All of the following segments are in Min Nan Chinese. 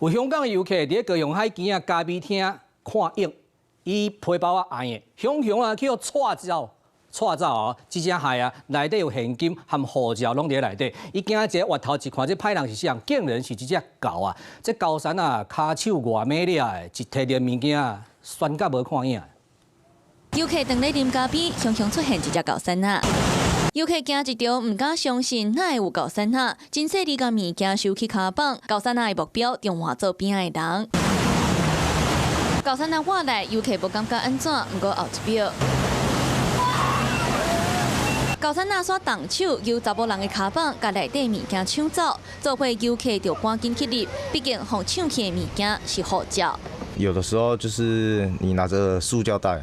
有香港的遊客佇咧高雄海墘仔咖啡廳看影，伊皮包仔愛的，雄雄啊去予掣走，掣走哦！這隻害啊，內底有現金和護照攏佇內底。伊驚一个越頭一看，這歹人是啥人？竟然是一隻猴啊！這猴硲啊，跤手偌美掠的，一提著物件，旋甲無看影。遊客當咧啉咖啡，雄雄出現一隻猴硲仔。遊客驚一著，毋敢相信，哪會有猴硲仔？真細膩共物件收去跤放，猴硲仔的目標就換做邊仔的人。猴硲仔倚來，遊客無感覺按怎，毋過後一秒，猴硲仔煞動手，由查某人的跤放，共內底物件搶走，做伙遊客就趕緊去入，畢竟予搶去的物件是護照。有的時候就是你拿着塑膠袋，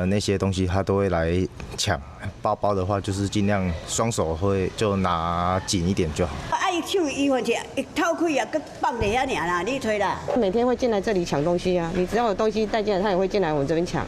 那些東西他都會來搶。包包的話，就是盡量雙手會就拿緊一點就好。啊，伊搶伊份錢，伊偷開啊，閣放佇遐爾啦，你揣啦。每天會進來這裡搶東西啊，你只要有東西帶進來，他也會進來我們這邊搶。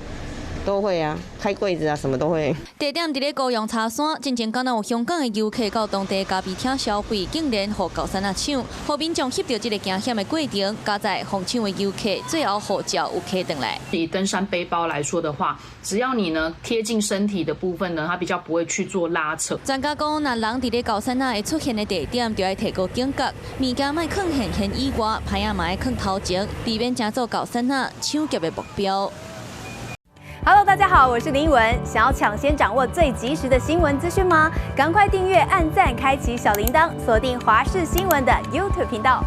都會啊，開櫃子啊，什麼都會。地點佇咧高雄柴山，進前敢若有香港的遊客到當地咖啡廳消費，竟然予猴硲仔搶，予民眾翕著這個驚險的過程，佳哉予搶的遊客最後護照有挈轉來。以登山背包來說的話，只要你呢貼近身體的部分呢，它比較不會去做拉扯。專家講，若人佇咧猴硲仔會出現的地點，就愛提高警覺，物件莫囥現現以外，牌仔嘛愛囥頭前，避免成做猴硲仔搶劫的目標。 Hello，大家好，我是林文。想要搶先掌握最及時的新聞資訊嗎？趕快訂閱、按讚、開啟小鈴鐺，鎖定華視新聞的 YouTube 頻道。